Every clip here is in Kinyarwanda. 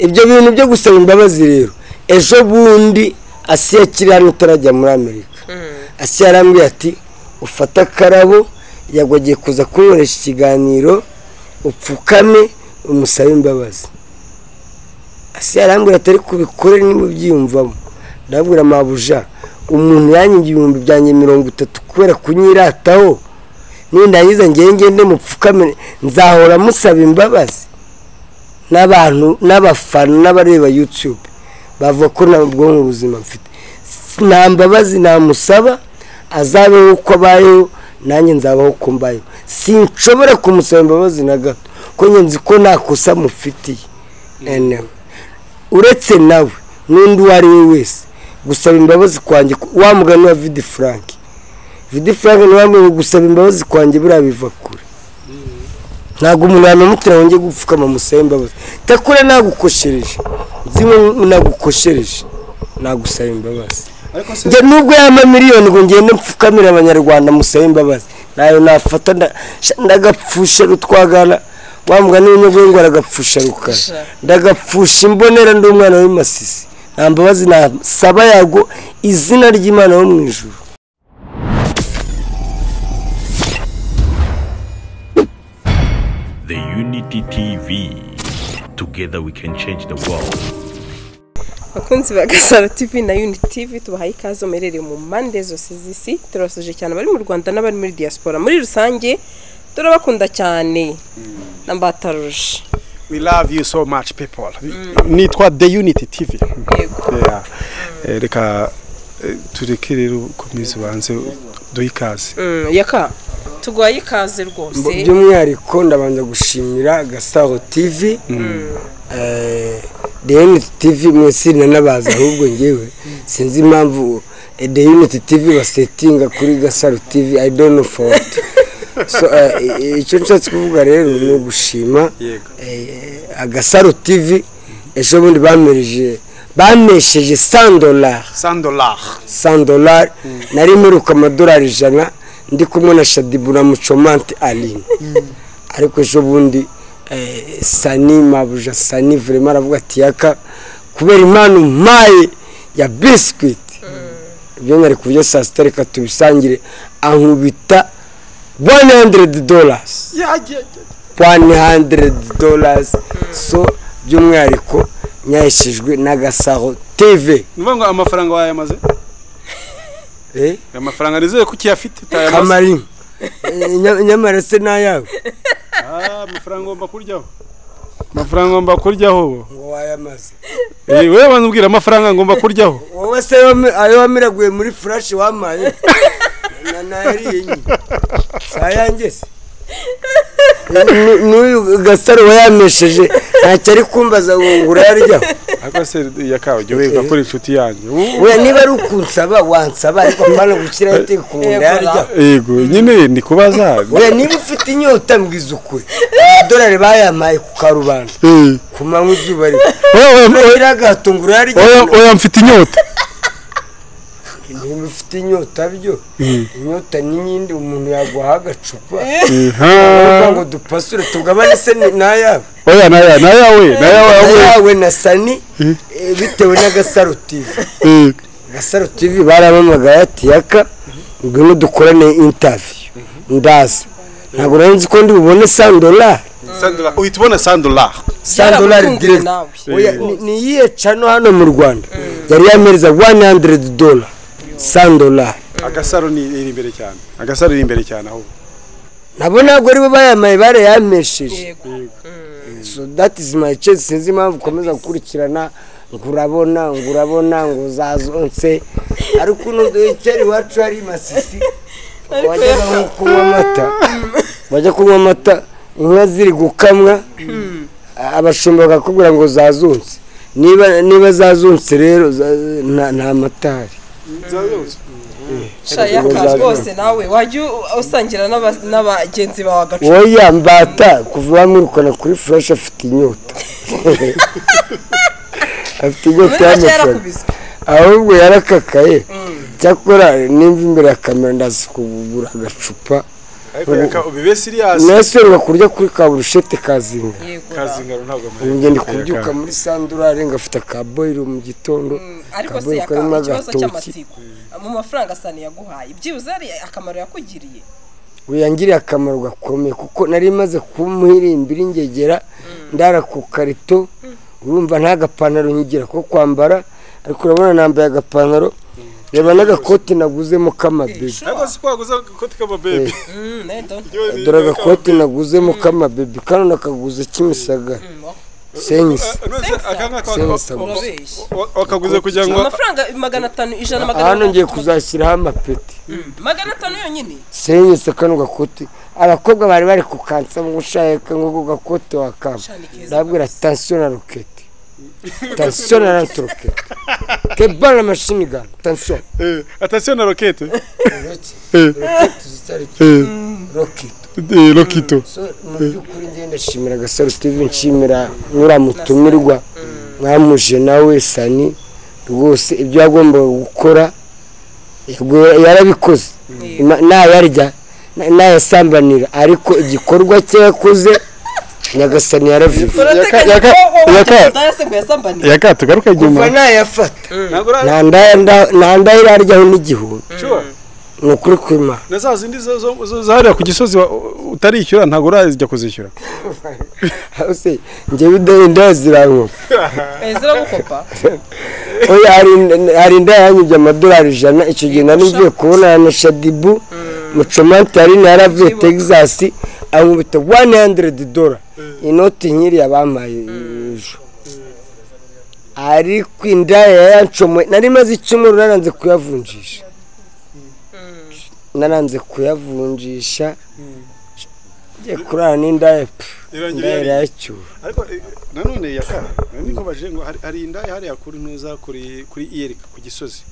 Ibyo bintu byo gusaba imbabazi rero, ejo bundi Asiya kiri hano utarajya muri Amerika, Asiya yarambwiye ati ufate akarabo, Yago agiye kuza kunkoresha ikiganiro, upfukame umusabe imbabazi. Asiya yarambwira ati ariko ubikore niba ubyiyumvamo. Ndabwira mabuja, umuntu yanyibye 30,000 kubera kunyirataho, nindangiza ngiye ngende mupfukame nzahora musaba imbabazi. N'abantu n'abafana n'abareba YouTube bavuga ko nta bwonko buzima mfite, nta mbabazi namusaba, azabeho uko abayeho nanjye nzabaho uko mbayeho. Sinshobora kumusaba imbabazi na gato, ko njye nzi ko nta kosa mufitiye. Anyway, uretse nawe n'undi uwo ari we wese, gusaba imbabazi kwanjye, wa mugani wa Vidi Frank, Vidi Frank niwe wambwiye ngo gusaba imbabazi kwanjye buriya biva kure. Ntabwo umuntu yanamutira ngo njye gupfukama musabe imbabazi. Takure nagukoshereje, nzi ngo nagukoshereje, nagusaba imbabazi. Ariko se Njye nubwo yampa miliyoni ngo ngende mpfukamire abanyarwanda musabe imbabazi, nayo nafata ndagapfusha rutwagana, wa mugani w'inyogoye ngo aragapfusha rukara, ndagapfusha imbonera ndi umwana w'imasisi. Nta mbabazi nasaba Yago, izina ry'Imana yo mu ijuru. The Unity TV. Together we can change the world. Bakunzi ba Gasaro TV na Unity TV, tubahaye ikaze muherereye mu mpande zose z'isi. Turabasuje cyane abari mu Rwanda n'abari muri diaspora muri rusange, turabakunda cyane. Na Mbataruje. We love you so much people. Nitwa The Unity TV. Yego. Yeah. Reka tureke rero komeza ubanze duhe ikaze. Yaka tuguhaye ikaze rwose. By'umwihariko ndabanza gushimira Gasaro TV, The Unity TV mwese nanabaza, ahubwo ngewe sinzi impamvu The Unity TV basetinga kuri Gasaro TV, I don't know for what. So icyo nshatse kuvuga rero ni ugushima Yego. Agasaro TV. Ejo bundi bamesheje $100. $100. $100. Nari mperuka amadolari 100 ndi kumwe na Shadibu na Mucomante Aline. Ariko ejo bundi Sani mabuja Sani vraiment aravuga ati Yaka, kubera impano mpaye ya biscuit, ibyo nari kurya saa sita reka tubisangire, ankubita $100. Yeah, yeah, yeah. $100. So by'umwihariko nyaheshejwe na Gasaro TV. Ni ukuvuga ngo amafaranga wayamaze? Amafaranga nizeye ko ukiyafite utayamaze. Kamari. Nyamara se nayawe. Amafaranga ngomba kuryaho. Amafaranga ngomba kuryaho. Ngo wayamaze. Wewe banza umbwira amafaranga ngomba kuryaho. Wowe se ayo wamiraguye muri flash wamaye. Na nayariye nyine. Sayanjye se. N'uyu Gasaro wayamesheje ntacyo ari kumbaza ngo urayaryaho. Ariko se Yaka ujye wiga kuri inshuti yanjye. Oya, niba ari ukunsaba wansaba, ariko apana gushyiraho itegeko ngo ndayaryaho. Yego nyine ni kubaza. Oya, niba ufite inyota mbwiza ukuri. Amadolari bayampaye ku karubanda, ku manywa izuba riva. Oya, Uragira agahato ngo urayaryaho. oya, oya, mfite inyota. Niba ufite inyota byo, inyota ni nyindi umuntu yaguha agacupa. Uvuga ngo dupasure tugabane se n'ayawe. Oya, naya, nayawe, nayawe, Nayawe na Sani, bitewe na Gasaro TV. Gasaro TV baramamagaye ati Yaka, ngwino dukorane interview. Ndaza. Ntabwo nari nzi ko ndi bubone $100. $100. Uhita ubona $100. $100 Byaragutunguye direct. nawe. Oya, ni iyihe channel hano mu Rwanda yari yamereza $100? $100. Agasaro ni iri imbere cyane. Agasaro iri imbere cyane aho. Nabo ntabwo aribo bayamaye, barayamesheje. Yego. So that is my chance. Sinzi impamvu ukomeza gukurikirana ngo urabona, ngo urabona, ngo uzazonse. Ariko uno kera iwacu hari masisi, wajyaga nko kunywa amata, wajya kunywa amata inka ziri gukamwa, abashumba bakakubwira ngo zazunze. Niba zazunze rero nta mata ahari. Sha Yaka rwose nawe wajya usangira n'abagenzi bawe agacupa. Oya, Mbata kuva bamwirukana kuri Flash afite inyota. Afite inyota Muri make y'amafaranga. yarakubiswe. Ahubwo yarakakaye. Cyakora nimba imbere ya kamera ndaza kugura agacupa. Ariko yaka ubibe serious. Nese kurya kuri ka burushete kazinga. Kazinga ntabwo amahirwe. Ngende kubyuka muri sandurare ngafita ka boil mu gitondo. Ariko se ikibazo cy'amatsiko mu mafaranga Sani yaguhaye byibuze ari akamaro yakugiriye. Uyangiriye akamaro gakomeye kuko nari maze kumuhirimbira ingegera ndara ku karito urumva nta gapantaro nkigira ko kwambara ariko urabona nambaye agapantaro reba n'agakoti naguzemo k'amabebi. Ariko si kwaguze agakoti k'amabebi. Dore agakoti naguzemo k'amabebi kano nakaguze Kimisagara. Senyisi. Wakaguze kugira ngo amafaranga 500 ijana 500. Hano ngiye kuzashyiraho amapeti. 500 yonyine. Senyisi kano gakoti. Abakobwa bari bari kukansa ngo ushaka ngo gakoti wakamba. Ndabwira attention na roketi. Attention na roketi. Que bana machine gun. Attention. Attention na roketi. Roketi. Rokito. So mu by'ukuri ngenda shimira Gasaro TV nshimira muramutumirwa mwamuje nawe Sani rwose ibyo yagombaga gukora yarabikoze nayarya nayasambanira ariko igikorwa cye yakoze Nyagasani yaravize. Yaka tugaruka inyuma. Kuva nayafata nta ndaya iraryaho n'igihumbi. Nukuri kwima. Na za zindi zo zahariya ku gisozi utarishyura ntago urazijya kuzishyura. Ose ngewe indaya zirankopa. Ziragukopa? Oya hari indaya yanyibye amadolari 100 icyo gihe nari mvuye kubonana na Shadibu Mucomante yari yaravuye Texas ankubita $100 inoti nkiriya bampaye ejo. Ariko indaya yancomoye nari maze icyumweru naranze kuyavunjisha. Naranze kuyavunjisha ngiye kurara n'indaya iracyura. Ariko nanone yaka niko baje ngo hari indaya hariya kuri ntuza kuri iyereka ku gisozi.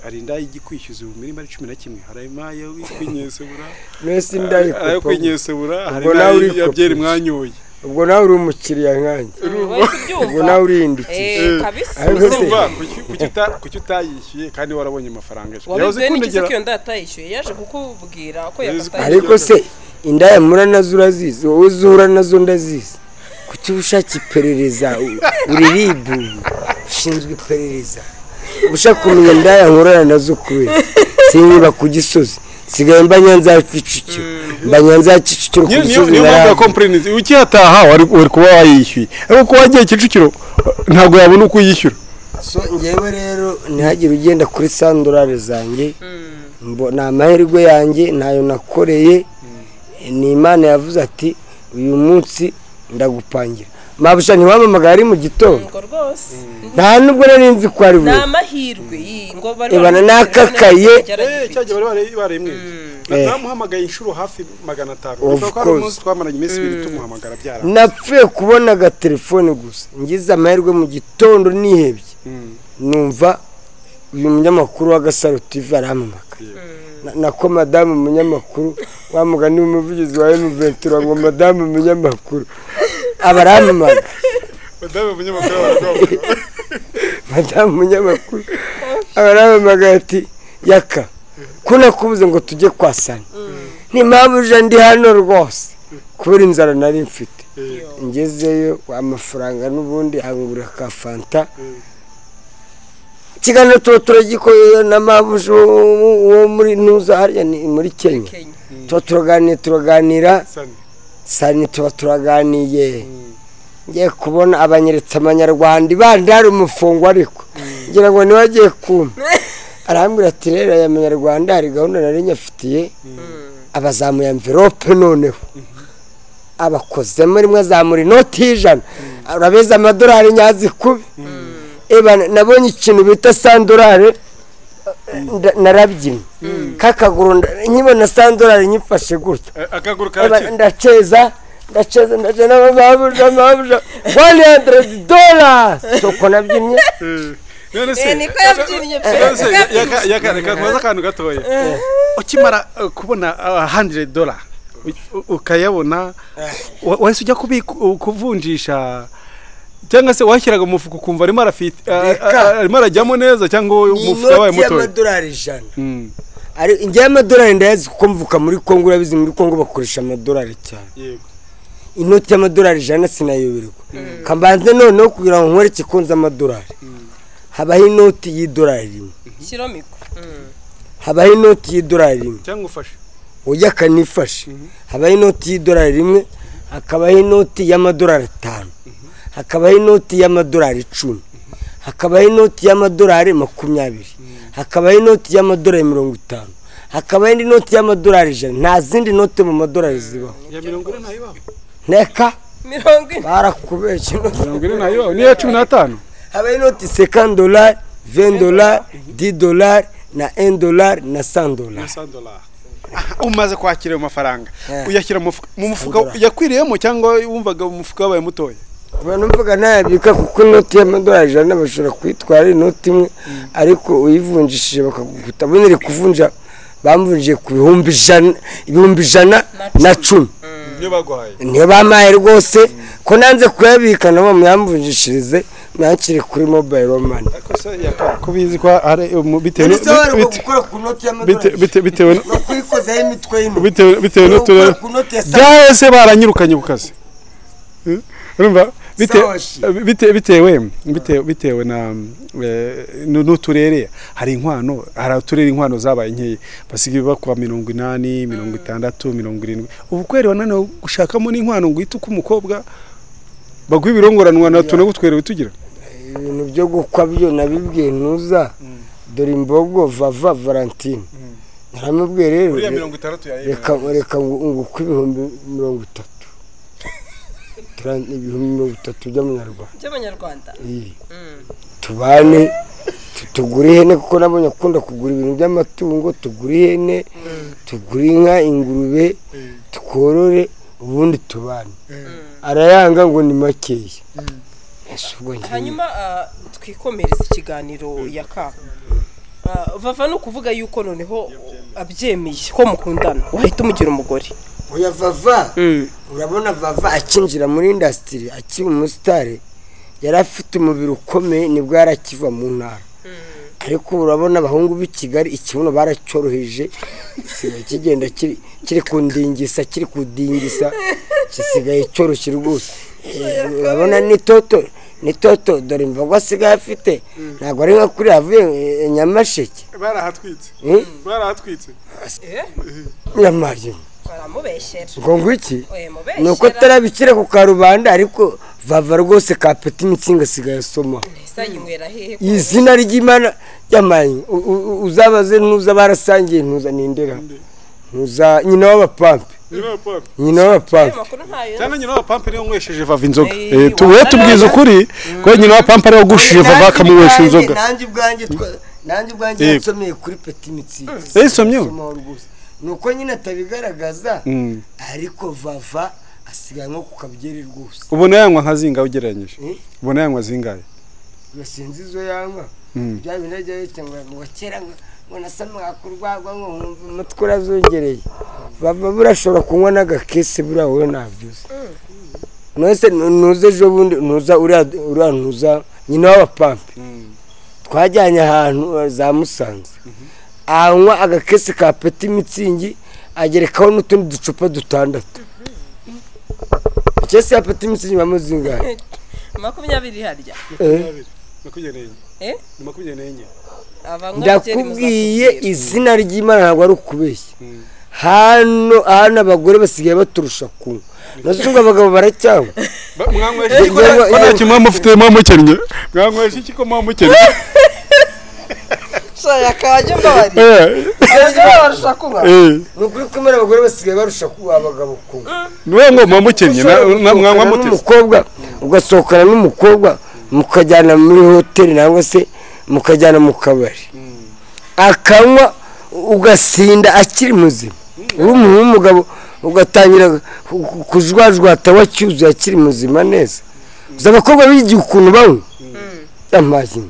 Hari indaya igikwishyuza mu mirima 11 hari imaye wikwinyesebura. Mwese indaya ayo kwinyesebura hari indaya ya byeri mwanyoye. Ubwo nawe uri umukiriya nkanjye. Ubwo nawe urindikije. Urumva kuki utayishyuye kandi warabonye amafaranga ejo. Yahoze kundegera ko iyo atayishyuye yaje kukubwira ko yakatayishyuye. Ariko se indaya mura nazo urazizi wowe zuhura nazo ndazizi. Kuki ushaka iperereza uri ribu ushinzwe iperereza. Ushaka kumenya indaya nkorana nazo kubera. Sinyiba ku gisozi. Sigaye mba Nyanza Kicukiro. Mba Nyanza Kicukiro ku gisozi. Niyo mpamvu ya complaints ukihataha wari kuba wayishyuye. Ariko ko wagiye Kicukiro ntabwo yabona uko yishyura. So ngewe rero ntihagire ugenda kuri $100 zanjye. Ni amahirwe yanjye ntayo nakoreye. Ni Imana yavuze ati uyu munsi ndagupangira. Mabusha ntiwamamagara ari mu gitondo. Nta nubwo nari nzi ko ari we. Ni amahirwe ngo bari ebana nakakaye. Cyagiye bari baremwe. Namuhamagaye inshuro hafi 500. Kuko ari umunsi twamaranye iminsi ibiri tumuhamagara byara. Napfuye kubona agatelefone gusa. Ngize amahirwe mu gitondo nihebye. Numva uyu munyamakuru wa Gasaro TV arampamagaye. Nako madamu umunyamakuru wa mugani w'umuvugizi wa M23 ngo madamu umunyamakuru abaramamaga. Madamu umunyamakuru araguhamagara. Madamu umunyamakuru abaramamaga ati yaka ko nakubuze ngo tujye kwa Sani. Ni mpamvu ndi hano rwose kubera inzara nari mfite. Ngezeyo amafaranga n'ubundi angura ka fanta. Ikiganiro tuba turagikoye na mabujo wo muri ntuza hariya ni muri Kenya. Tuba turaganira Sani tuba turaganiye. Ngiye kubona abanyeretse amanyarwanda ibandari umufungo ariko ngira ngo niwe agiye kumpa. Arambwira ati rero aya manyarwanda hari gahunda nari nyafitiye abazamuye envelope noneho abakozemo rimwe azamura inoti y'ijana urabeza amadolari nyazi kubi. Eba nabonye ikintu bita $100 narabyinnye kakaguru nkibona $100 nyifashe gutya akaguru karakira ndaceza n'amabuja $100 soko nabyinnye. None se niko yabyinnye pe yaka reka kubaza akantu gatoya. Ukimara kubona $100 ukayabona wahise ujya kuvunjisha cyangwa se washyiraga umufuka ukumva arimo arafite arimo arajyamo neza cyangwa umufuka wabaye muto? Ni inoti y'amadolari 100. Ari njye amadolari ndayazi kuko mvuka muri Kongo, urabizi muri Kongo bakoresha amadolari cyane. Yego. Inoti y'amadolari 100 sinayoberwa. Kambanze noneho kugira ngo nkwereke ko nzi amadolari. Habaho inoti y'idolari rimwe. Shyira mikoro. Habaho inoti y'idolari rimwe. Cyangwa ufashe. Ujya kanifashe. Habaho inoti y'idolari rimwe, hakabaho inoti y'amadolari 5. Hakabaho inoti y'amadolari 10. Hakabaho inoti y'amadolari 20. Hakabaho inoti y'amadolari 50. Hakabaho indi noti y'amadolari 100. Nta zindi note mu madolari zibaho. Ya 40 ntayibaho. Neka 40. Barakubeshye. 40 ntayibaho. Ni ya 15. Habaho inoti $50, $20, $10 na $1 na $100. Na $100. Umaze kwakira ayo mafaranga uyashyira mu mufuka yakwiriyemo cyangwa wumvaga umufuka wabaye mutoya? Abantu mvuga nayabika kuko inoti y'amadolari 100 bashobora kwitwara inoti imwe, ariko uyivunjishije bakagukuta. Bonere kuvunja bamvunjiye ku 100,000, 110,000. Niyo baguhaye. Niyo bamaye rwose ko nanze kuyabika nabo muyamvunjishirize mwakire kuri mobile money. Ariko se kubizi ko ari bitewe bitewe no kwikozaho imitwe y'intoki. Bitewe n'uturere byahese baranyirukanye ku kazi. Urumva bitewe na n'uturere hari inkwano, hari uturere inkwano zabaye nkeya basigaye bakwa 80, 60, 70. Ubu kweri wananiwe gushakamo n'inkwano ngo uhite uko umukobwa baguha ibirongoranwa na tunagutwerera tugira ibintu byo gukwa byo nabibwiye ntuza dore imbogo vava Valentine naramubwiye rero reka ngo 30,000 30,000 by'amanyarwanda. Tubane tugure ihene kuko nabonye akunda kugura ibintu by'amatungo, tugure ihene, tugure inka, ingurube, tworore ubundi tubane. Arayanga ngo ni makeya. Hanyuma twikomereza ikiganiro yaka. Vava no kuvuga yuko noneho abyemeye ko mukundana wahita umugira umugore. Oya Vava, urabona Vava akinjira muri industry akiri umusitari yari afite umubiri ukomeye nibwo yarakiva mu ntara. Ariko urabona abahungu b'i Kigali ikibuno baracyoroheje gisigaye kigenda kiri kundingisa kiri kudingisa gisigaye cyoroshye rwose. Urabona ni toto dore imbogo asigaye afite ntabwo ari nka kuri avuye Nyamasheke. Barahatwitse. Barahatwitse. Nyamasheke. Baramubeshyera. Ngo ngwiki? Nuko atarabikira ku karubanda ariko Vava rwose ka Petit Mitsinga asigaye asoma. Izina ry'Imana ry'amanyi uzabaze ntuza barasangiye ntuza nindera. Ntuza nyina w'abapampe. Nyina w'abapampe. Cyangwa nyina w'abapampe niyo nywesheje Vava inzoga. Tuwe tubwiza ukuri ko nyina w'abapampe ariwe wagushije Vava akamunywesha inzoga. Nanjye ubwanjye yansomeye kuri Petit Mitsinga. Yayisomyeho? Nuko nyine atabigaragaza ariko Vava asigaye nko kukabyeri rwose. Ubona yanywa nka zingahe ugereranyije? Ubona yanywa zingahe? Sinzi izo yanywa. Bya bintu ajya yita ngo kera ngo nasamaga kurwagwa ngo nkumva umutwe urazongereye. Vava burashobora kunywa n'agakese buriya wowe ntabyuzi. Nose ntuze ejo bundi ntuza uriya ntuza nyina w'abapampe. Twajyanye ahantu za Musanze. Anywa agakese ka Petit Mitsingi agerekaho n'utundi ducupa dutandatu. Ikese ya Petit Mitsingi bamuzingahe? 20 harya. 24. 24. Ndakubwiye izina ry'Imana ntabwo ari ukubeshya. Hano abagore basigaye baturusha kunywa. Nazo ngo abagabo baracyanywa. Mwanywesha iki ko ntacyo mwamufite mwamukennye? Mwanywesha iki ko mwamukennye? Shaya kaje mbabari. Barusha kunywa. Nukuri kumera abagore basigaye barusha kunywa abagabo kunywa. Niwe ngo mwamukennye mwanywa mute? Umukobwa ugasohokana n'umukobwa mukajyana muri hoteli nangwa se mukajyana mu kabari. Akanywa ugasinda akiri muzima. Uri umuntu w'umugabo ugatangira kujwajwata wacyuzuye akiri muzima neza. Uzi abakobwa bigiye ukuntu banywa amazi.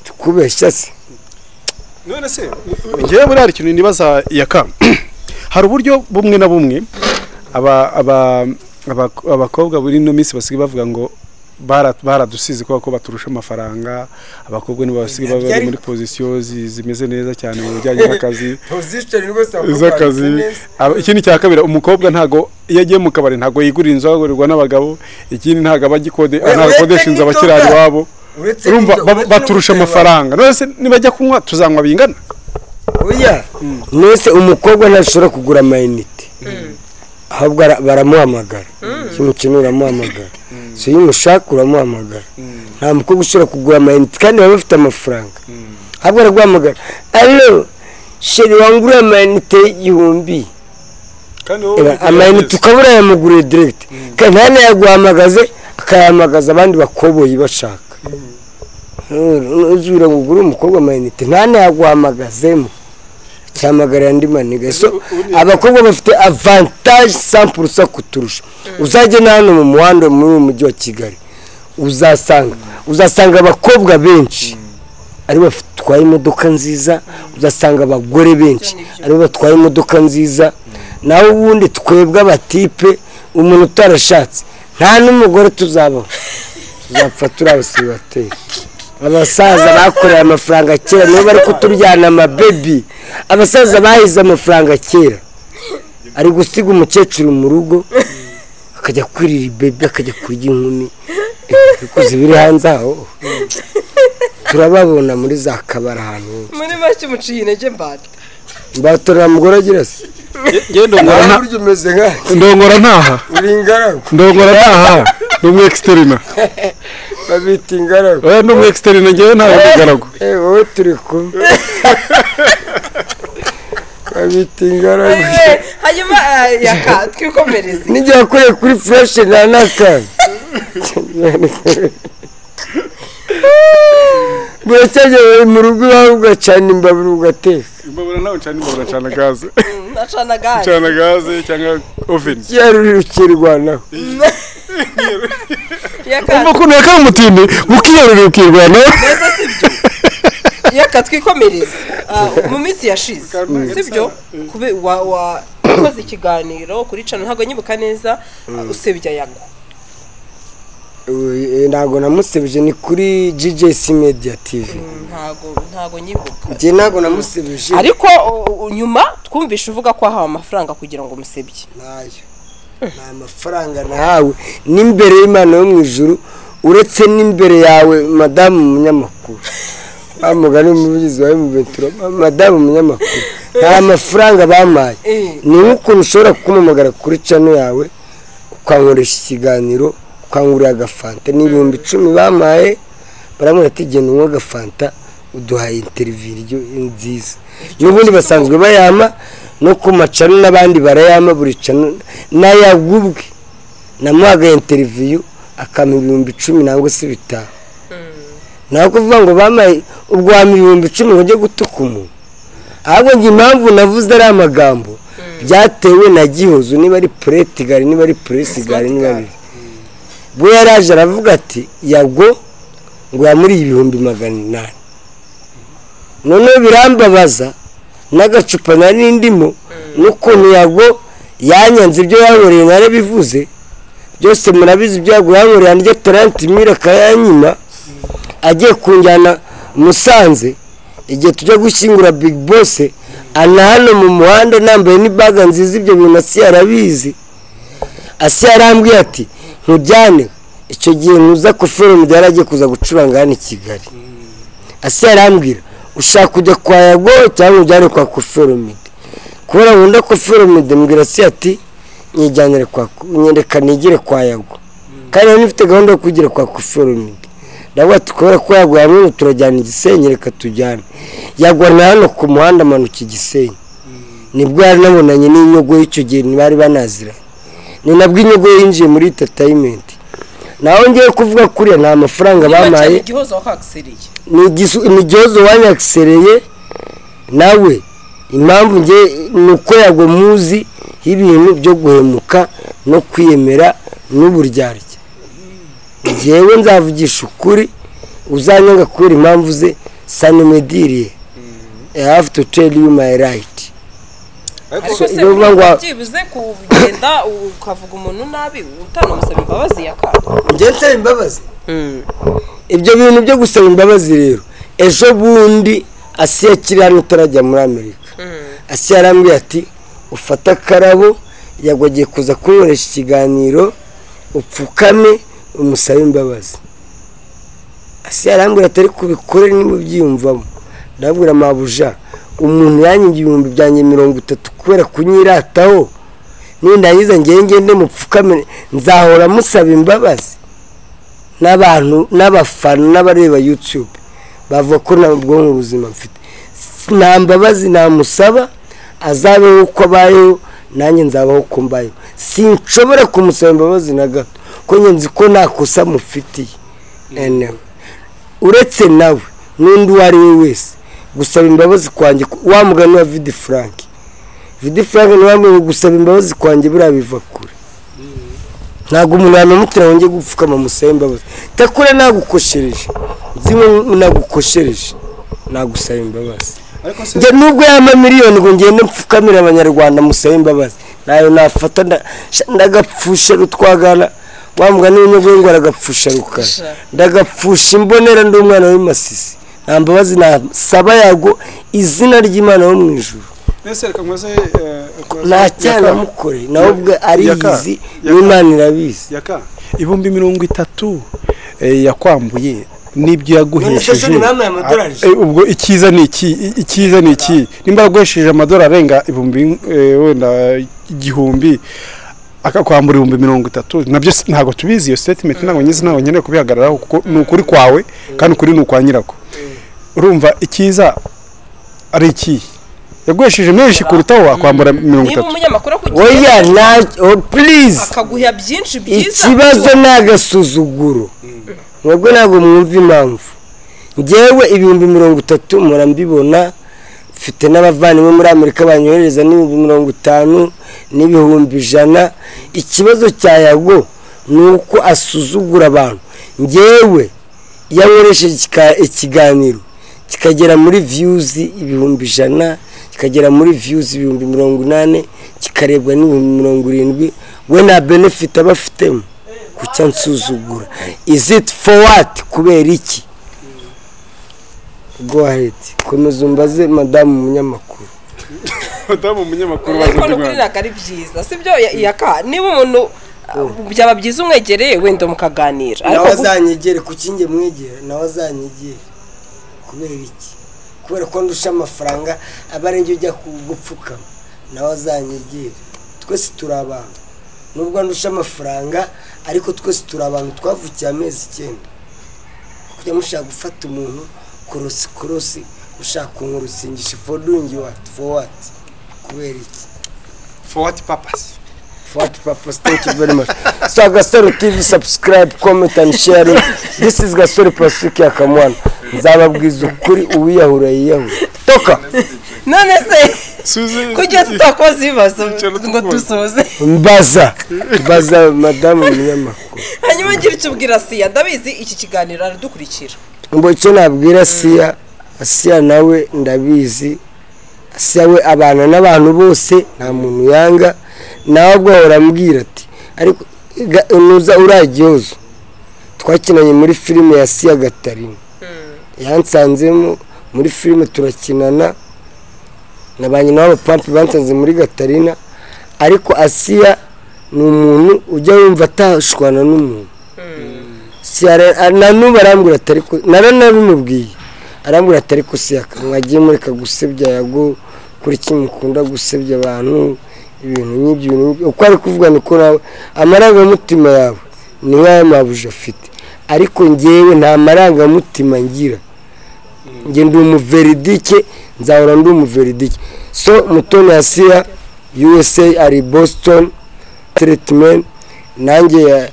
Tukubeshya se. None se ngewe buriya hari ikintu nibaza yaka. Hari uburyo bumwe na bumwe abakobwa buri no minsi basigaye bavuga ngo Baradusize kubera ko baturusha amafaranga. Abakobwa nibo basigaye bari muri position zimeze neza cyane mu bijyanye n'akazi. Z'akazi. Ikindi cya kabiri, umukobwa ntago iyo agiye mu kabari ntago yigurira inzu, agurirwa n'abagabo. Ikindi ntago abagikode ntakodesha inzu abakirari wabo. Urumva baturusha amafaranga. None se nibajya kunywa tuzanywa bingana? Oya, nese umukobwa ntashobora kugura amayinite, ahubwo baramuhamagara. Iyo umukino uramuhamagara, so iyo umushaka uramuhamagara. Nta mukobwa ushobora kugura amayinite kandi baba bafite amafaranga, ahubwo araguhamagara, allo chéri wanguriye amayinite 1000, amayinite ukabura yamuguriye direct, kandi ntanayaguhamagaze akayahamagaza abandi bakoboyi bashaka. Uzura ngo umukobwa amayinite ntanayaguhamagazemo, cyamagara andi maniga. So abakobwa bafite avantage 100% kuturusha. Uzajye na hano mu muhanda muri mujyi wa Kigali, uzasanga abakobwa benshi ari batwaye imodoka nziza, uzasanga abagore benshi ari batwaye imodoka nziza. Nawe ubundi twebwe abatipe, umuntu utarashatse nta n'umugore tuzabaho, tuzapfa turi abasibateri. Abasaza bakoreye amafaranga kera nibo bari kuturyana amabebi. Abasaza bahize amafaranga kera, ari gusiga umukecuru mu rugo akajya kwirira ibebi, akajya kurya inkumi. Bikoze biri hanze aho turababona muri za kabara ahantu. Muri make umuciye intege Mbata. Mbata nta mugore agira se? Ndongora ntaha. Uri ingaragu. Ndongora ntaha. Ni umu exterina. Babita ingaragu. Oya, ni umu exterina, njyewe ntawe ingaragu. Wowe turi kumwe. Babita ingaragu. Hanyuma yaka twikomereze. Nijya yakoreye kuri fresh nta n'akantu. Buracyajya mu rugo iwawe ugacana imbabura ugateka. Imbabura nawe ncana imbabura, ncana gaze. Nacana gaze. Ncana gaze cyangwa oven. Yaruri ukirwanaho. Umva ukuntu yakaba umutindi ukiyarurira ukirwanaho. Neza sibyo? Yaka twikomereze. Mu minsi yashize sibyo? Kube wa ukoze ikiganiro kuri channel ntago nyibuka neza, usebya Yago. Ntago namusebije, ni kuri GJC Media TV. Ntago nyibuka. Njye ntago namusebije. Ariko nyuma twumvishe uvuga ko ahawe amafaranga kugira ngo umusebye. Nayo. Nta mafaranga nahawe n'imbere y'Imana yo mu ijuru, uretse n'imbere yawe madamu umunyamakuru. Amugani umuvugizi wa M23, madamu umunyamakuru. Nta mafaranga bamaye. Ni nk'ukuntu ushobora kumpamagara kuri channel yawe ukankoresha ikiganiro, ukangurira agafanta. Ni 10,000 bamaye, baramubwira ati genda unywe agafanta uduhaye interview nziza. N'ubundi basanzwe bayama no ku macano n'abandi barayama, buri cano nayagubwe namuhaga interview akampa 10,000 nangwa se 5,000. Naho kuvuga ngo bamaye ubwo wampa 10,000 ngo njye gutuka umuntu, ahubwo njye impamvu navuze ari amagambo byatewe na Gihozo, niba ari pretigari, niba ari presigari, niba ari bwo yaraje aravuga ati Yago ngo yamuriye 800,000. Noneho birambabaza n'agacupa nari ndimo n'ukuntu Yago yanyanze ibyo yankoreye narabivuze byose murabizi, ibyo Yago yankoreye andye 30,000 akayanyima, agiye kunjyana Musanze igihe tujya gushyingura Big Boss, ana hano mu muhanda nambaye n'ibaga nziza, ibyo bintu Asiya arabizi. Asiya arambwiye ati nkujyane, icyo gihe ntuza kofero yaragiye kuza gucuranga hano i Kigali. Asiya arambwira ushaka kujya kwa Yago cyangwa ujyane kwa Kofero Mide. Kubera nkunda Kofero Mide, mbwira Asiya ati nyijyanire kwa, nyereka nigire kwa Yago. Kandi nari mfite gahunda yo kugira kwa Kofero Mide. Ndavuga ati kubera ko Yago yamwe turajyana Igisenyi, reka tujyane. Yago na hano ku muhanda amanuka Igisenyi. Nibwo yari nabonanye n'inyogo y'icyo gihe ntibari banaziranye. Ni nabwo inyogo yinjiye muri entertainment. Naho ngiye kuvuga kuriya nta mafaranga bamaye. Ni Gihozo wanyaksereye nawe. Impamvu nge nuko Yago muzi ibintu byo guhemuka no kwiyemera n'uburyarya. Njyewe nzavugisha ukuri, uzanyanga kubera impamvu ze sanemediriye. I have to tell you my right. Ariko se byibuze kugenda ukavuga umuntu nabi utanamusaba imbabazi yakanda. Njye nsaba imbabazi. Ibyo bintu byo gusaba imbabazi rero, ejo bundi Asiya akiri hano utarajya muri Amerika, Asiya yarambwiye ati ufate akarabo, Yago agiye kuza kunkoresha ikiganiro, upfukame umusabe imbabazi. Asiya yarambwira ati ariko ubikore niba ubyiyumvamo. Ndabwira mabuja, umuntu yanyibye 30,000 kubera kunyirataho, nindangiza ngiye ngende mupfukame nzahora musaba imbabazi. N'abantu n'abafana n'abareba YouTube bavuga ko nta bwonko buzima mfite, nta mbabazi namusaba, azabeho uko abayeho nanjye nzabaho uko mbayeho. Sinshobora kumusaba imbabazi na gato, ko njye nzi ko nta kosa mufitiye. Anyway, uretse nawe n'undi uwo ari we wese, gusaba imbabazi kwanjye, wa mugani wa Vidi Frank, Vidi Frank niwe wambwiye gusaba imbabazi kwanjye buriya biva kure. Ntabwo umuntu yanamutira ngo njye gupfukama musabe imbabazi. Takure nagukoshereje, nzi ngo nagukoshereje, nagusaba imbabazi. Njye nubwo yampa miliyoni ngo ngende mpfukamire abanyarwanda musabe imbabazi, nayo nafata ndagapfusha rutwagana, wa mugani w'inyogoye ngo aragapfusha rukara, ndagapfusha imbonera ndi umwana w'imasisi. Nta mbabazi nasaba Yago, izina ry'Imana yo mu ijuru. Nta cyaha namukoreye, nawe ubwe ariyizi n'Imana irabizi. Yaka 30,000 yakwambuye n'ibyo yaguhesheje. Ubwo icyiza ni iki? Icyiza ni iki? Nimba yaguhesheje amadolari arenga wenda 1000 akakwambura 30,000, nabyo ntabwo tubizi. Iyo statement ntabwo nyizi, ntabwo nkeneye kubihagararaho kuko ni ukuri kwawe kandi ukuri ni ukwa nyirako. Urumva icyiza ari iki? Yaguhesheje menshi kurutaho wakwambura 30. Oya na please, akaguha byinshi byiza. Ikibazo nagasuzuguro. Mwebwe ntabwo mwumva impamvu. Njyewe 30,000 murambibona, mfite n'abavandimwe muri Amerika banyohereza n'50,000 n'100,000. Ikibazo cya Yago ni uko asuzugura abantu. Njyewe yankoresheje ikiganiro kikagera muri views 100,000, kikagera muri views 80,000, kikarebwa n'70,000, we na benefit abafitemo kucya nsuzugura. Is it for what? Kubera iki? Go ahead, komeza umbaze madamu umunyamakuru. Madamu umunyamakuru ariko nukuri ntabwo ari byiza, sibyo Yaka? Niba umuntu byaba byiza umwegereye wenda mukaganira, ariko nawe azanyegere. Kuki njye mwegera? Nawe azanyegere kubera iki? Kubera ko ndusha amafaranga aba ari njye ujya gupfukama, nawe azanyegere. Twese turi abantu, nubwo ndusha amafaranga ariko twese turi abantu, twavukiye amezi 9. Kujya mushaka gufata umuntu korosi korosi, ushaka kunkurusingisha for doing what? For what? Kubera iki? For what purpose? For what purpose? Thank you very much. So Gasaro TV, subscribe, comment and share. This is Gasore Pacifique Yakamwana. Nzababwiza ukuri, uwiyahura yiyahura. Toka. None se kujya tutakoze ibibazo ngo dusoze. Mbaza, mbaza madamu umunyamakuru. Hanyuma ngira icyo ubwira Siya, ndabizi iki kiganiro aradukurikira. Ngo icyo nabwira Siya, Asiya nawe ndabizi, Asiya we abana n'abantu bose nta muntu yanga, nawe ubwo ahora ambwira ati ariko nuza uragiyozo. Twakinanye muri filime ya Siya Gatarina, yansanzemo muri filime turakinana, na ba nyina w'abapampi bansanze muri Gatarina. Ariko Asiya ni umuntu ujya wumva atashwana n'umuntu. Siya na n'ubu arambwira ati ariko naranabimubwiye, arambwira ati ariko Siya mwagiye mureka gusebya Yago, kuri kimwe mukunda gusebya abantu, ibintu nk'ibyo, ibintu uko ari kuvuga niko nawe amarangamutima yawe ni nk'aya mabuja afite. Ariko njyewe nta marangamutima ngira, njye ndi umuveridike, nzahora ndi umuveridike. So Mutoni Asiya USA ari Boston treatment, nanjye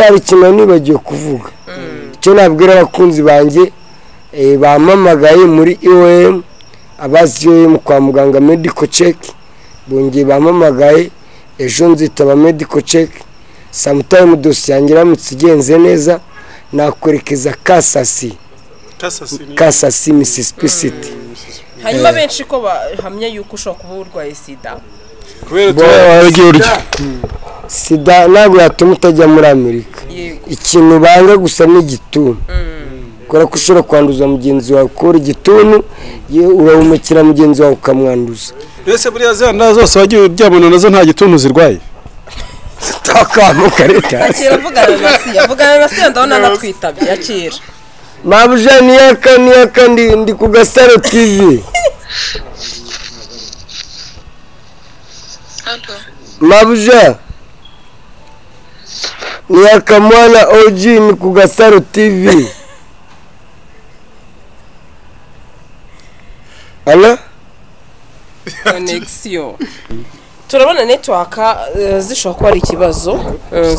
hari ikintu nibagiwe kuvuga. Icyo nabwira abakunzi banjye, bampamagaye muri IOM, abazi IOM kwa muganga medical check, bongeye bampamagaye ejo nzitaba medical check. Sometime dosiye yanjye iramutse igenze neza nakwerekeza Kasasi, Kasasi Mississippi City. Hanyuma benshi ko bahamya yuko ushobora kuba urwaye sida. Kubera tuba waragiye urya sida ntabwo yatuma utajya muri Amerika. Ikintu banga gusa ni igituntu, kubera ko ushobora kwanduza mugenzi wawe, kubera igituntu urahumekera mugenzi wawe ukamwanduza. Mbese buriya za nda zose wagiye uryamana nazo nta gituntu zirwaye? Takamuka leta. Yakira vugana na Siya, vugana na Siya ndabona natwitabye. Yakira. Mabuja niyaka niyaka ndi ku Gasaro TV. Mabuja niyaka mwana OG ni ku Gasaro TV. Alo? Connection. Turabona network zishobora kuba ari ikibazo,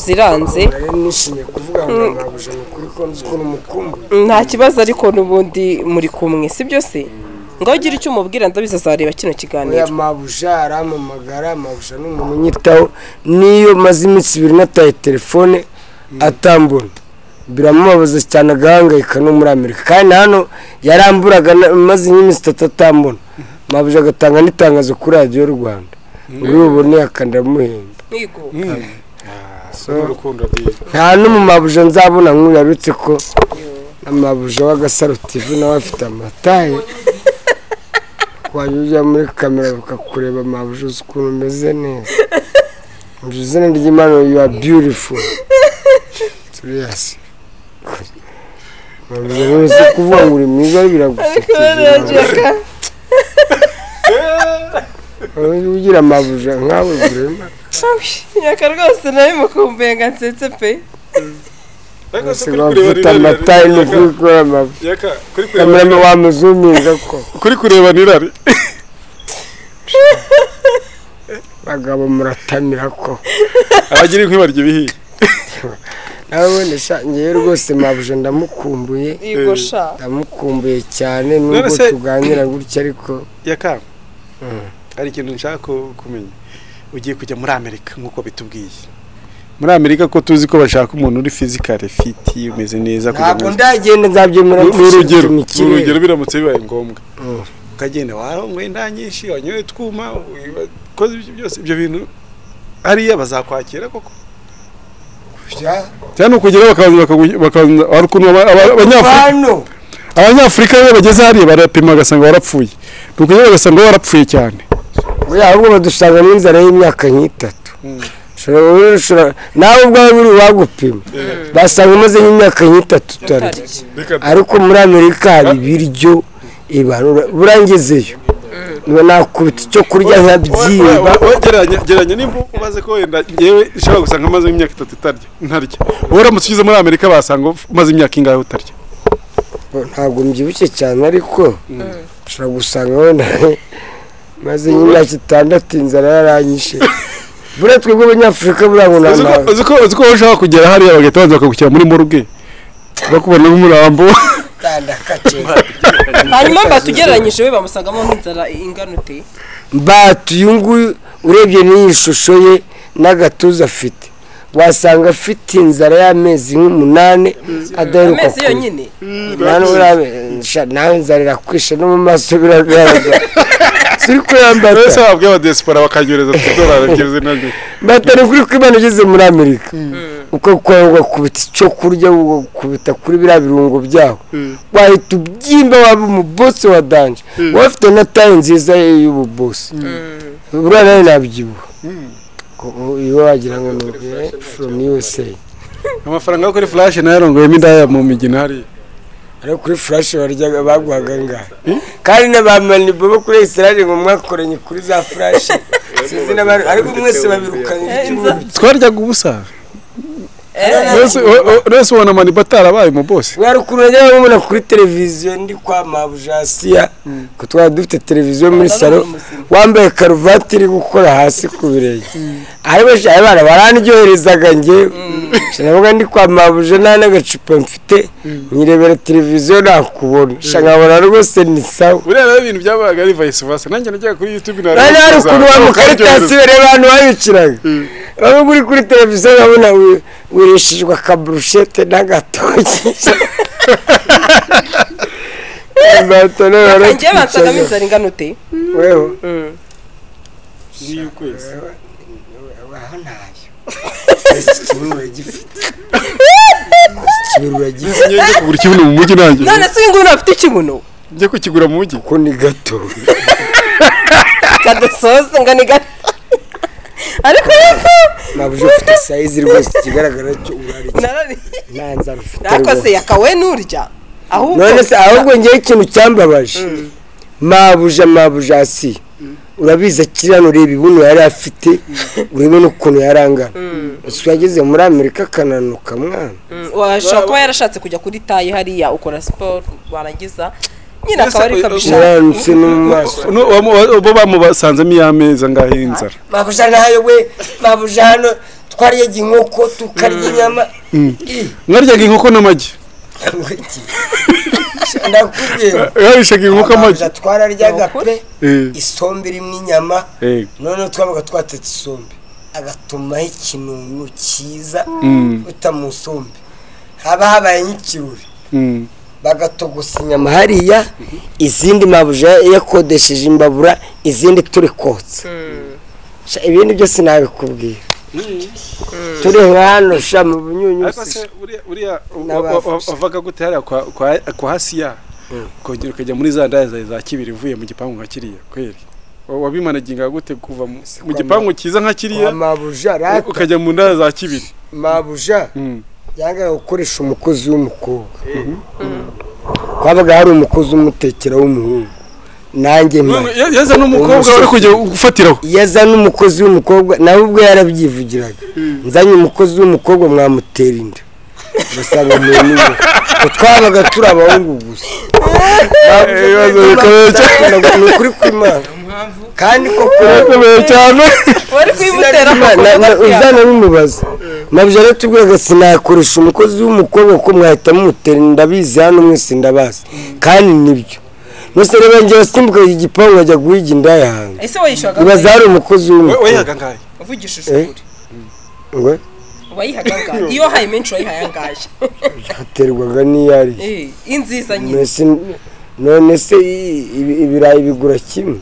ziranze. Nishimiye kuvuga ngo mabuja ni kuri ko nzi ko numukumbuye. Nta kibazo ariko nubundi muri kumwe, sibyo se? Ngaho ugira icyo umubwira ndabizi azareba kino kiganiro. Oya mabuja arampamagara, mabuja ni umuntu unyitaho, niyo maze iminsi ibiri nataye telefone atambona. Biramubabaza cyane agahangayika no muri Amerika. Kandi hano yaramburaga maze nk'iminsi itatu atambona. Mabuja agatanga n'itangazo kuri radiyo Rwanda. Uri bubone akandamuhemba. Yego. Nta n'umumabuja nzabona nk'uyarutse ko amabuja w'Agasaro TV nawe afite amataye. Wajya ujya muri kamera bakakureba mabuja uzi ukuntu umeze neza. Mu izina ry'Imana you are beautiful. Turiyasi. Mabuja wese kuvuga ngo uri mwiza biragusekeje. Ugira amabuja nkawe burema. Yaka rwose nawe mukumbuye nga nsetse pe. Ufite amataye ni ukuri amabuja. Kamera wamuzuminga ko. Kuri kureba nirari. Bagabo muratamira ko. Abagira inkwi barya ibihiye. Nabone sha ngewe rwose mabuja ndamukumbuye. Yego sha. Ndamukumbuye cyane nubwo tuganira gutya ariko. Yaka. Hari ikintu nshaka kumenya. Ugiye kujya muri Amerika nkuko bitubwiye. Muri Amerika ko tuzi ko bashaka umuntu uri physically fit umeze neza kugira ngo ntabwo ndagenda nzabyemera. Urugero biramutse bibaye ngombwa. Ukagenda warongoye inda nyinshi wanyoye twuma koze byose ibyo bintu hariya bazakwakira koko. Cyane ukugera bakaza ukuntu abanyafurika iyo bageze hariya barapima bagasanga warapfuye. Nukugera bagasanga warapfuye cyane. Oya ahubwo badusanga n'inzara y'imyaka nk'itatu. Nawe ubwawe buri wagupima basanga umaze nk'imyaka nk'itatu utarya. Ariko muri Amerika hari ibiryo burangezeyo nakubita icyo kurya nkabyimba. Geranya nimba umaze ko wenda ngewe ushobora gusanga umaze imyaka itatu utarya ntarya. Wowe uramutse ugeze muri Amerika basanga umaze imyaka ingahe utarya? Ntabwo mbyibushye cyane ariko ushobora gusanga wenda maze nk'imyaka itandatu inzara yaranyishe. Buriya twebwe abanyafurika buriya ngo uzi ko ushobora kugera hariya bagahita baza bakagushyira muri morgue bakubona nk'umurambo. Hanyuma batugereranyije we bamusangamo nk'inzara ingana ute? Mbatu uyu nguyu urebye n'iyi shusho ye n'agatuza afite wasanga afite inzara y'amezi nk'umunani adaheruka amezi yonyine. Nawe inzara irakwishe no mu maso biragaragara. Suri kuyambata. Wese wabwiye abadiaspora bakanyohereza utudolari ebyiri nabyo. Mbata ni kuri ko Imana ugeze muri Amerika. Uko ugakubita icyo kurya ugakubita kuri biriya birungo byaho. Wahita ubyimba waba umubosi wa danje. Waba ufite na taye nziza y'ububosi. Buriya nawe nabyibuha. Iyo wagira ngo ni from USA. Amafaranga yo kuri flash nayo yarongoyemo indaya mu migina hariya. Ariko kuri flash baryaga baguhaga ngaha. Kandi n'abamani bo kuri Israel ngo mwakoranye kuri za flash. Sinzi n'abari ariko mwese babirukanye icyumweru. Twaryaga ubusa. Wese ubona mani batarabaye mu boss. Wari ukuntu najyaga mubona kuri televiziyo ndi kwa Mabuja Asiya, ko twari dufite televiziyo muri salo, wambaye karuvati iri gukora hasi ku birenge. Ariko abana barandyoherezaga njyewe. Navuga ndi kwa Mabuja nta n'agacupa mfite, nyirebera televiziyo nakubona. Nkabona rwose ni sawa. Buriya rero ibintu byabaga ari vice versa. Nanjye najyaga kuri YouTube na hari ukuntu wa mukaritasi bareba abantu babiciraga. Bamwe muri kuri televiziyo babona wirishijwe akaburushete n'agatoki. Njyewe bansangamo inzara ingana ute? Wewe? Ni ukwezi. Aho ntayo. Ikibuno uragifite. Ikibuno uragifite. Njye kugura ikibuno mu mujyi nanjye. None se uyu nguyu ntafite ikibuno? Njye kukigura mu mujyi. Kuko ni gato. Kadasoza ngo ni gato. Ariko mabuja ufite size rwose ikigaragara cyo urarya. Nta nzara ufite. Ariko se yakawe nurya. Ahubwo none se ahubwo ngiye ikintu cyambabaje. Mabuja si. Urabizi akiri hano ureba ibuno yari afite, urebe n'ukuntu yarangana. Gusa yageze muri Amerika akananuka mwana. Washobora kuba yarashatse kujya kuri tayi hariya ukora siporo warangiza nyine akaba ari kabishaka. Yaranutse no mu maso. Bo bamubasanzemo iy'ameza ngaho inzara. Mabuja nayo we, mabuja hano twaryaga inkoko tukarya inyama. Mwaryaga inkoko n'amagi. Ndakubwira. Yarishaga inkoko amagi. Twararyaga pe isombe irimo inyama. None twabaga twatetse isombe agatumaho ikinunu cyiza utamusombe. Haba habaye nk'ikirori. Bagatogosa inyama hariya, izindi mabuja yakodesheje imbabura, izindi turi kotsa. Ibindi byose nabikubwira. Turi hano sha mu bunyunyu. Uriya wavaga gute hariya kwa Hasiya ukongera ukajya muri za ndaya za kibiri uvuye mu gipangu nka kiriya kweri? Wabimanaginga gute kuva mu gipangu cyiza nka kiriya ukajya mu ndaya za kibiri? Mabuja yangaga gukoresha umukozi w'umukobwa. Kwabaga hari umukozi umutekera w'umuhungu. Nanjye yaza n'umukobwa wari kujya gufatiraho. Yaza n'umukozi w'umukobwa nawe ubwo yarabyivugiraga. Nzanye umukozi w'umukobwa mwamutera inda. Basanga mu nini. Twabaga turi abahungu gusa. Ni ukuri kw'Imana. Kandi koko cyane wari kwimutera uzana bimubaza. Mabuja rero tubwiraga sinakoresha umukozi w'umukobwa ko mwahita mumutera inda, ndabizi hano mwese ndabazi. Kandi nibyo. Nose reba njye wasimbuka igipangu ajya guhiga indaya hanze. Ese wayishaga? Ibaza hari umukozi w'umukobwa. Wayihaga ngahe? Uvugishije ukuri. Ngo? Wayihaga ngahe? Iyo wahaye menshi wayihaye angahe? Haterwaga n'iyari. Inziza nyine. None se ibirayi bigura kimwe?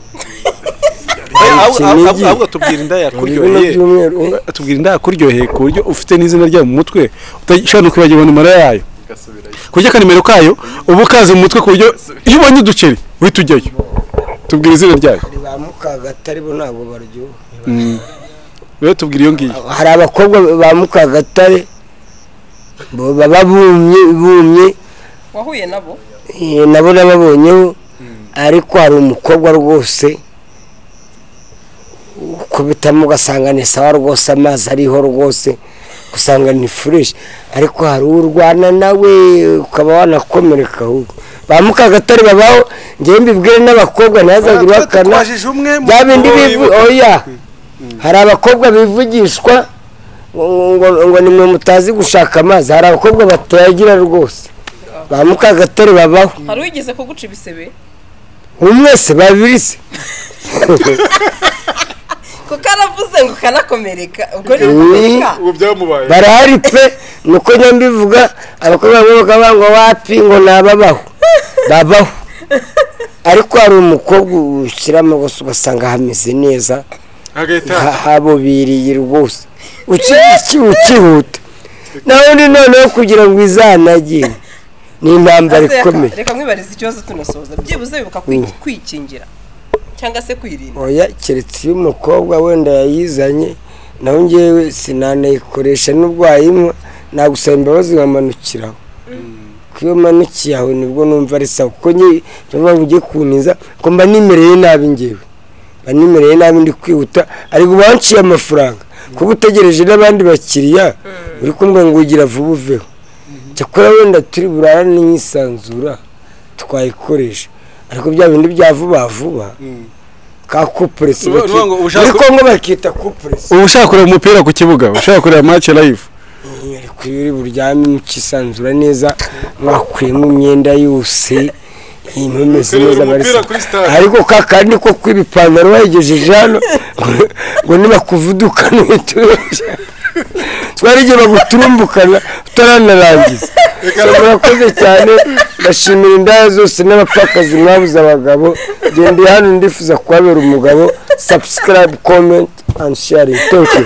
Ahubwo tubwira indaya yakuryoheye. Tubwira indaya yakuryoheye ku buryo ufite n'izina ryayo mu mutwe utashobora no kwibagirwa nimero yayo. Kurya akanimero kayo ubu kaze mu mutwe ku buryo iyo ubonye uduceri uhita ujyayo. Tubwira izina ryayo. Ba Mukagatare bo ntabwo baryoha. Rero tubwira iyo ngiyo. Hari abakobwa ba Mukagatare baba bumye. Wahuye nabo? Nabo nababonyeho, ariko hari umukobwa rwose ukubitamo ugasanga ni sawa rwose, amazi ariho rwose usanga ni fresh, ariko hari urwana nawe ukaba wanakomereka ahubwo. Ba Mukagatare babaho, ngewe mbibwire n'abakobwa ntazagira bakana bya bindi oya. Hari abakobwa bivugishwa ngo nimwe mutazi gushaka amazi, hari abakobwa batayagira rwose. Ba Mukagatare babaho. Hari wigeze kuguca ibisebe? Umwe se babiri se. Kuko aravuze ngo kanakomereka, ubwo ni gukomereka. Ubu byamubaye. Barahari pe, nuko njya mbivuga abakobwa bamwe bakavuga ngo wapi ngo nababaho. Babaho. Ariko hari umukobwa ushyiramo gusa ugasanga hameze neza. Habobiriye rwose. Ukihuta. Naho ni noneho kugira ngo izanage. Ni intambara ikomeye. Reka mwibarize ikibazo tunasoza. Byibuze bibuka kwikingira cyangwa se kwirinda. Oya, keretse iyo umukobwa wenda yayizanye naho ngewe sinanayikoresha n'ubwo wayinywa, nagusaba imbabazi nkamanukiraho. Kuko iyo manukiye aho nibwo numva ari sawa, kuko njye ugiye kuntiza ko mba nimereye nabi ngewe. Mba nimereye nabi ndi kwihuta, ariko banciye amafaranga. Kuba utegereje n'abandi bakiriya uri kumbwira ngo ugira vuba uveho. Cyakora wenda turi burarane nyisanzura twayikoresha, ariko bya bindi bya vuba vuba ka coupless muri Kongo bakita coupless. Ubu ushaka kureba umupira ku kibuga, ushaka kureba match live, ariko iyo uri buryame mukisanzura neza mwakuyemo imyenda yose imeze neza barisa, ariko kakandi ko kwibipantaro wayigejeje hano ngo nibakuvuduka n'uturusha twarigiye baguturumbukana utaranarangiza. Murakoze cyane, ndashimira indaya zose n'abapfakazi mwabuze abagabo. Genda hano ndifuza kubabera umugabo. Subscribe, comment and sharing. Thank you.